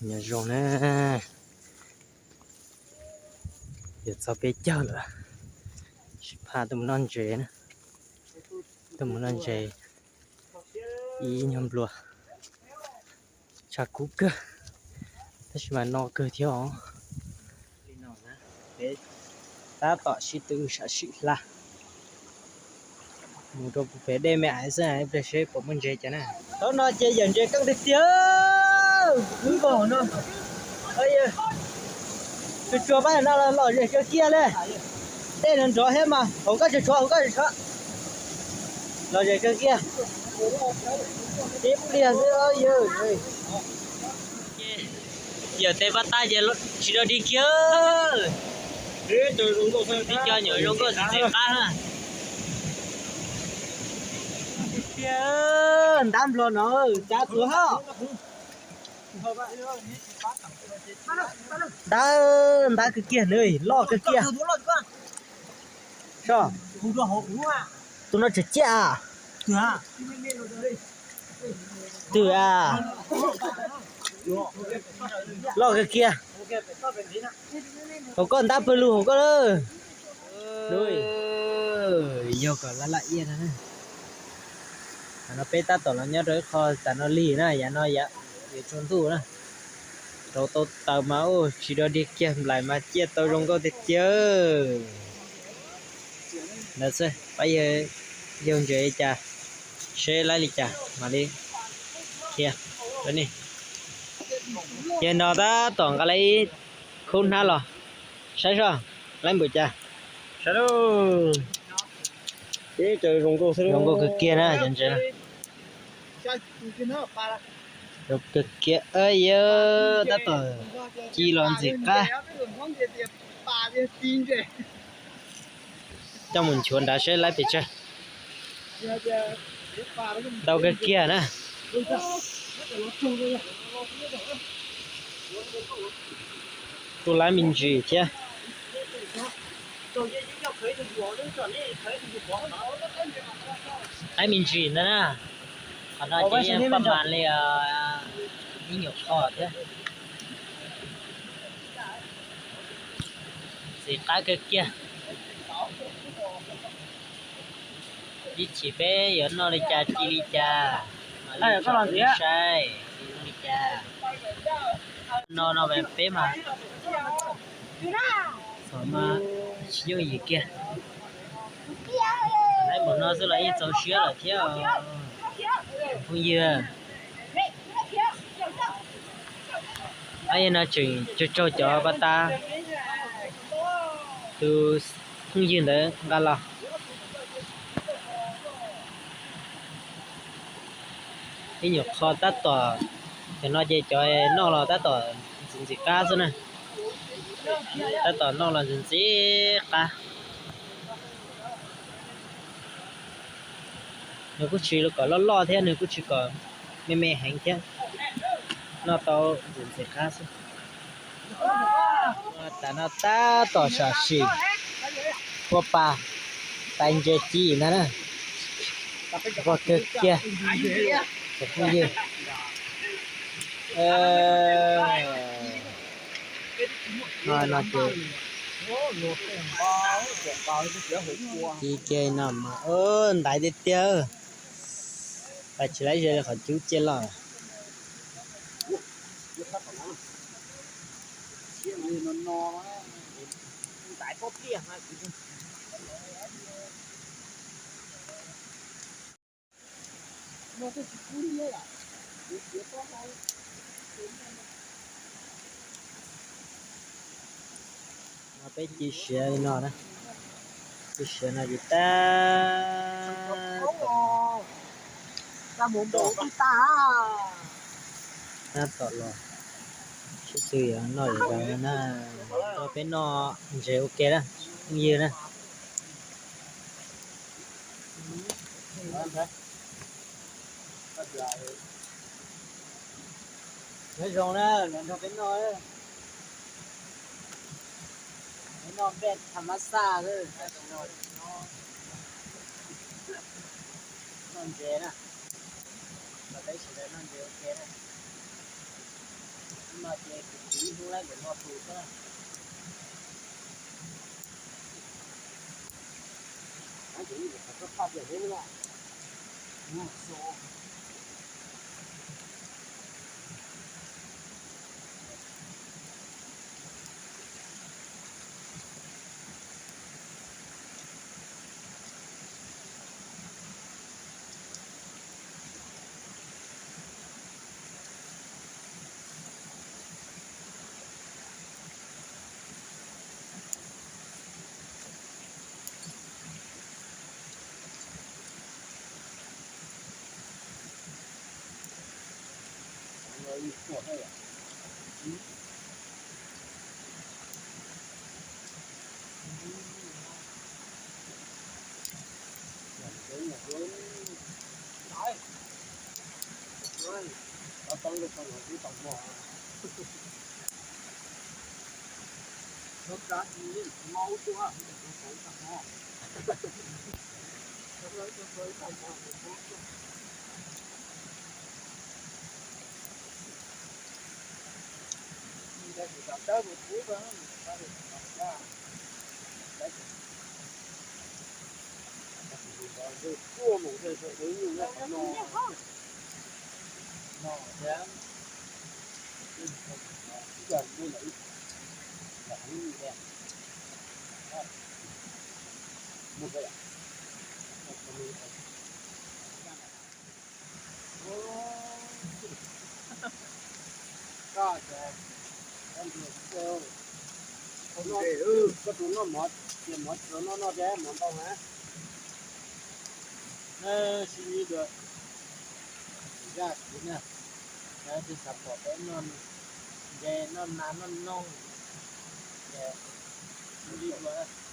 Nyob zoo na, yuav txog peb caug lawm, sib phaj tuaj mus noj ntses na, tuaj mus noj ntses ib nyuag nplua, tshav kub kawg, tab sis mas no kawg thiab os. Li no na, peb tab tom sib tw sam sim hla mus rau pem dej me aiv xwb, ib pliag seb puas muaj ntses cas na. Thaum no ces yawm ntses keej tiag tiag, wb nkaus no. Tsuag tsuag pab no los lom zem kawg kiag li. Dej no nrov thiab mas hauv koj tsuag tsuag, hauv koj tsuag tsuag, lom zem kawg kiag. Tib pliag xwb yawm tes pab tab ces tsis dog dig kiag. Tib co nyuam zoo nkauj txiv txiv qab na. Ntab nplua no, tsav txuav hos. Ntab, ntab kawg kiag na, loj kawg kiag. Tus no tseem ciaj. Twg a, loj kawg kiag. Hauv koj ntab pawg lug hauv koj lawm. Yog kom laj laj iab no. Tam no peb tab tom los nyob rau ib qho tas no lig na, yav no yuav tsaus ntuj na. Rau tau taws mas ua tsis dog dig kiag, nplaim mas ciaj tau zoo nkauj tiag tiag. Ntawd xwb, pab yawg ntses li cas, seb laib li cas mam li qhia rau nej. Yog no tab tom nqa lawv ib khub hnab los saib seb laib npaum cas. Zoo nkauj kawg kiag na cov ntses. Zoo kawg kiag, yawg tab tom ci los ntxim qab. Coj mus nchuav nrad seb laib pes tsawg. Ntau kawg kiag na. Kuj laib me ntsis thiab. Laib me ntsis ntag na. Qhov no ces yeej paj mas li ib nyuam qho thiab. Ntxim qab kawg kiag. Ib chim peb yuav noj li cas ci li cas, mam li saib li cas. No no peb mas txom no tsis yooj yim kiag. Laib npaum no xwb los yeej txaus siab lawm thiab os phooj ywg. Yog no tseem tsaug tsaug cov paj tab tus phooj ywg ntawd nqa los. Ib nyuam qho tab tom, cov no ces cov noj los tab tom ntxim ntxim qab xwb na. Tab tom noj los ntxim ntxim qab. Nws kuj tsis kom loj loj thiab nws kuj tsis kom me me heev thiab. Noj tau ntxim ntxim qab xwb. Tam no tab tom sam sim ua pas tais ntses ci ntag na. Nquag kawg kiag. Phooj ywg, no ces ci kiag no mas ntaiv tiag tiag. Pais tsis laib ze li qhov cub ciaj loj. No peb ci siav li no na, ci siav no ces tab tom, tab tom los sib tw yuav noj yuav zoo na, rau peb noj ntses ua ke na, phooj ywg na. Nyob zoo na, los nrog peb noj, peb noj nplej tham mas xaj xwb, noj ntses na, los peb sawv daws noj ntses ua ke na. No ces kuv ib hnub laib ntawm no tus xwb. Koj tus noj mov, ces mov tsis tau noj noj thiab mov ntau na. Sib ntsib dua, zaj kuv na, ces xav pom peb noj ntses noj nas noj noog, ces sib ntsib dua.